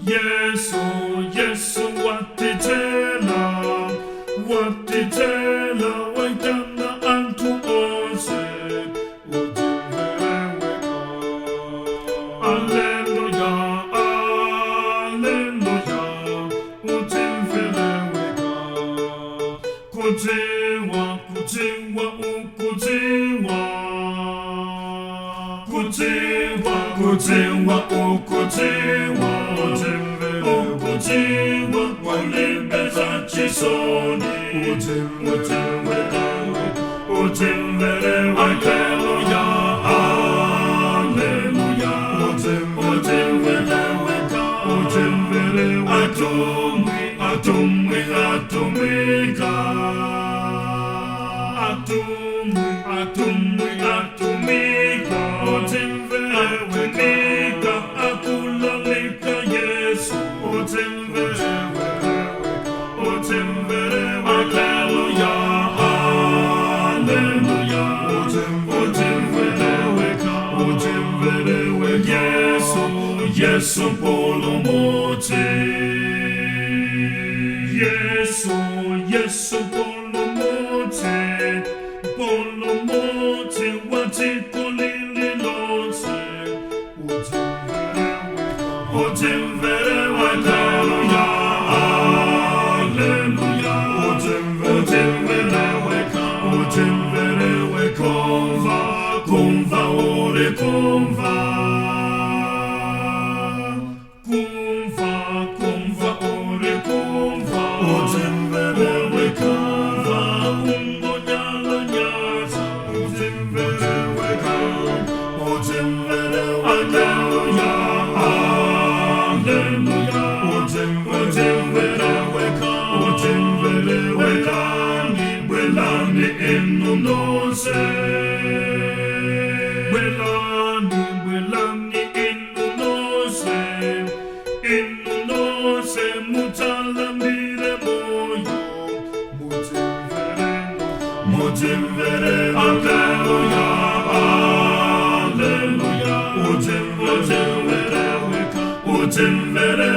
Yesu, Yesu watitela, watitela, waitana anthu onse, udzimvereweka. Alleluya, alleluya, udzimvereweka. Kudziwa, kudziwa, ukudziwa. Kudziwa, kudziwa, ukudziwa, ukudziwa, ulibe chisoni, udzimvere. Alleluya, alleluya, udzimvere, udzimvere. Atumwi, atumwi, atumika, atumwi, atumwi, atumika, udzimvere, akulalika Yesu, udzimvere, udzimvere. Alleluya, alleluya, udzimvere, udzimvere. Yesu, Yesu Mpulumutsi. Yesu, Yesu Mpulumutsi, Mpulumutsi wa dziko lililonse, udzimvere. Alleluya, alleluya, udzimvere, udzimvere. Kumva, kumva, uli kumva, kumva, kumva, uli kumva, udzimvere, kumva, ungonyalanyaza, udzimvere, udzimvere. Alleluya, alleluya, udzimvere, udzimvere. Bwelani, bwelani inu nonse, bwelani, bwelani inu nonse, inu nonse mudzalandire moyo, mudzimvere, mudzimvere. Alleluya, alleluya, udzimvere, udzimvere.